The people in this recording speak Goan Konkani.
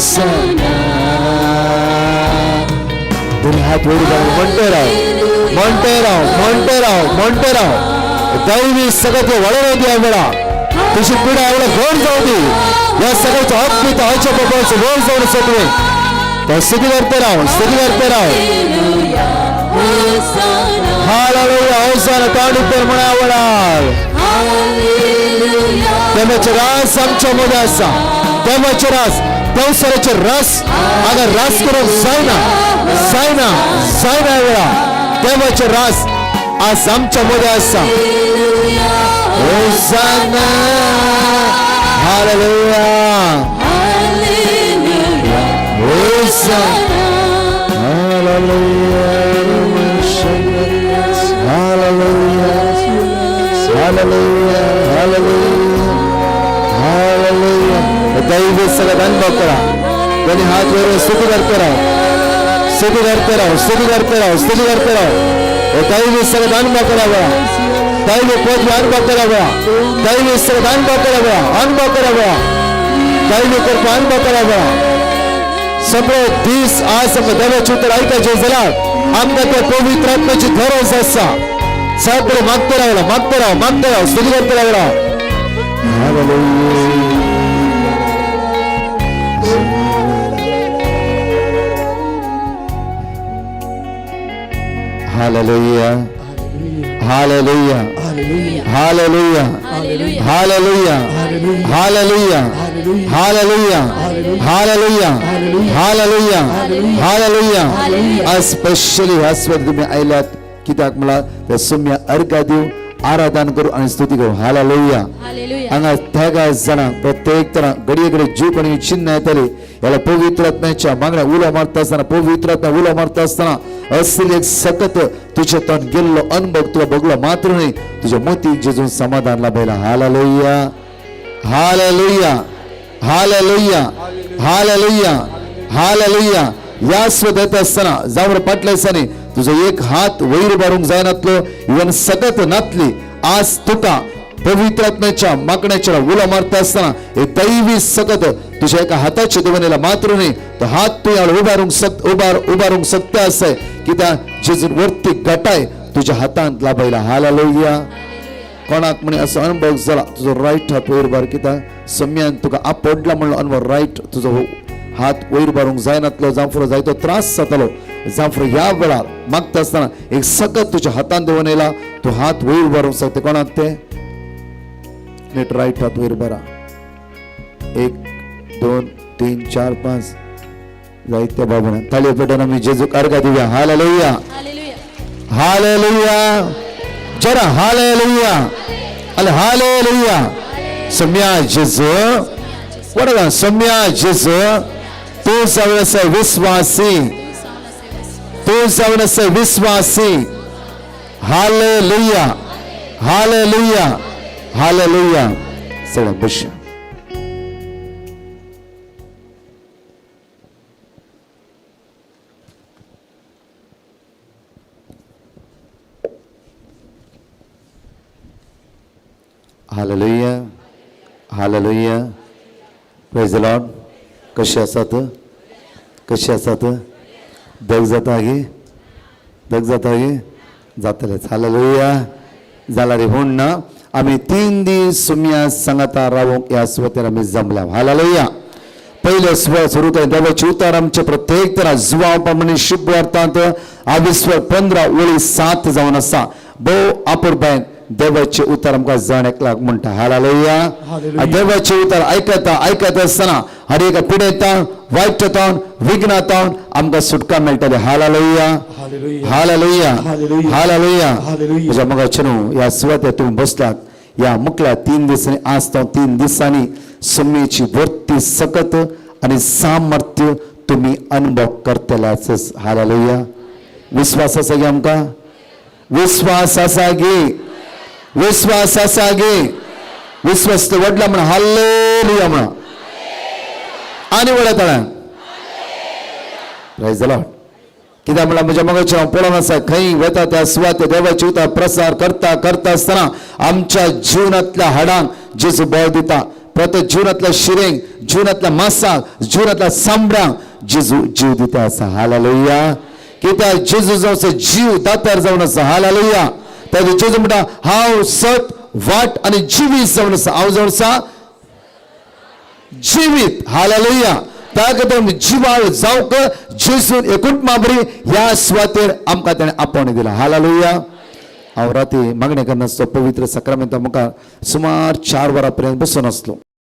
होसाना. दोन्ही हात वर करून म्हणते राव, म्हणते राव, म्हणते राव, म्हणते राव. दैवी सगळं ते वळवून द्या वेळा. तुझी पिढा एवढं गोड जाऊ दे. या सगळ्याच्या हक्क हच्या बाबाचं गोड जाऊन सगळे तर स्तुती करते राव, स्तुती करते राव. हालेलुया, होसाना. तांडूतर म्हणा आवडाल. देवाचे रास आमच्या मध्ये असा. देवाचे रास, पावसाळ्याचे रस अगर रास करून जायना, जायना, जायना वेळा. देवाचे रास आज आमच्या मध्ये असा. Hosanna, hallelujah, hosanna, hallelujah, hallelujah, hallelujah, hallelujah, hallelujah. दैवी सगळं अनुभव करा. दोन्ही हात वर स्तुती करते राहो, स्तुती करते राहो, स्तुती करते राहो, स्तुती करते राहो. दैवी सगळं अनुभव करावा, दैवी पदवी अनुभव करावा, दैवी सगळं अनुभव करावा, अनुभव करावा, दैवी कृपा अनुभव करावा. सगळे दीस आज आमकां देवाचें उतर आयकाचें जाल्यार आमकां त्या पवित्र आत्म्याची गरज आसा. सगळे मागते रावला, मागते राव, मागते राव, स्तुती करते रावला. Hallelujah, hallelujah, hallelujah, hallelujah, hallelujah, hallelujah, hallelujah, hallelujah, hallelujah. आज स्पेशली ह्या स्वर तुम्ही आयल्यात कित्याक म्हणल्यार त्या सुम्या अर्घा दिवं, आराधन करू आणि स्तुती करू. हालेलुया. हांगा तेगा जाणां प्रत्येक तरा घडये घडये जीव कोणी चिन्ह येतली. याला पवित्र आत्म्याच्या मागण्या उलो मारता आसतना, पवित्र आत्म्या उलो मारता आसतना असली एक सकत तुझ्या तोंड गेल्लो अनुभव तुका भोगलो मात्र न्हय, तुझ्या मोतीक जेजून समाधान लाभयला. Hallelujah, hallelujah, hallelujah, hallelujah, hallelujah. या स्वत येत आसतना जावं पाटल्या दिसांनी तुजो एक हात वयर उबारूंक जायनातलो, इवन सकत नातली, आज तुका पवित्र आत्म्याच्या मागण्याच्या उलो मारता आसतना हे दैवी सकत तुझ्या एका हाताच्या देवनेला मात्र न्हय, तो हात तूं ह्या उबारूंक सक उबार उबारूंक शकता आसय कित्याक जेजून वरती गटाय तुझ्या हातांत लाभयला. हालेलुया. कोणाक म्हणे असो अनुभव जाला, तुजो रायट हात वयर उबार कित्याक सम्यान तुका आपडला म्हणलो अनुभव. रायट तुजो हात वयर उबारूंक जायनातलो, जांव जायतो त्रास जातालो, जांव ह्या वेळार मागता आसतना एक सकत तुझ्या हातांत देवन येयला, तूं हात वयर उबारूंक शकता. कोणाक ते नीट रायट हात वयर उबारा. 1 2 3 4 5 जायत्या बाबा ताळयो पेटोवन आमी जेजूक अर्घा दिवया. हालेलुया, हालेलुया, जरा हालेलुया, अरे हालेलुया. सम्या जेजू वडगा, सम्या जेजू, तूं जावन आसा विस्वासी, तूं जावन आसा विस्वासी. Hallelujah, hallelujah, hallelujah. सगळ्या बशा. Hallelujah, hallelujah, praise the lord. कशी आसात? कशी आसात? दग जाता गे? दग जाता गे? जातलेच. हालेलुया. जाला रे म्हूण ना आमी 3 दीस सुम्या सांगाता रावंक ह्या सुवातेर आमी जमल्या. हालेलुया. पयले सुवात सुरू कर देवाचे उतार आमचे प्रत्येक तरा जुवाव प्रमाणे शुभ अर्थांत आविस्वर 15 ओळी 7 जावन आसा. भोव आपुरबायन देवाचे उतार आमकां जाण एकल्याक म्हणटा. हालेलुया. देवाचे उतार आयकता आयकत आसतना हर एका पिडेतावन, वायटतावन, विघ्नातावन आमकां सुटका मेळटली. Hallelujah, hallelujah, hallelujah. म्हज्या मोगाचे न्हू ह्या सुवातेर तुमी बसलात ह्या मुकल्या 3 दिसांनी, आज तो 3 दिसांनी सुम्मेची वर्ती सकत आनी सामर्थ्य तुमी अनुभव करतल्याच. हालेलुया. विस्वास आसा गे आमकां? विस्वास आसा गे? विस्वास आसा गे? विस्वास तो व्हडला म्हणा हालेलुया म्हणा आनी व्हडल्या ताळ्यान प्रेज the Lord. कित्याक म्हणल्यार म्हज्या मोगाचें हांव पळोवन आसा खंय वता त्या सुवाते देवाचे उतर प्रसार करता करता आसतना आमच्या जिवनांतल्या हाडांक जेजू बळ दिता. प्रत्येक जिवनांतल्या शिरेंक, जिवनांतल्या मासाक, जिवनांतल्या सांबड्यांक जेजू जीव दिता आसा. हालेलुया. कित्याक जेजू जावन आसा, जीव दातार जावन आसा. हालेलुया. ताका जेजू म्हणटा, हांव सत, वाट आनी जिवीत जावन आसा. हांव जावन आसा जिवीत. हालेलुया. ताका खातीर जिवाळ जावंक जेजून एकूच माबरी ह्या सुवातेर आमकां ताणें आपोवणें दिलां. हालेलुया. हांव राती मागणें करनासतो पवित्र साक्रामेंता मुखार सुमार 4 वरां पर्यंत बसून आसलो.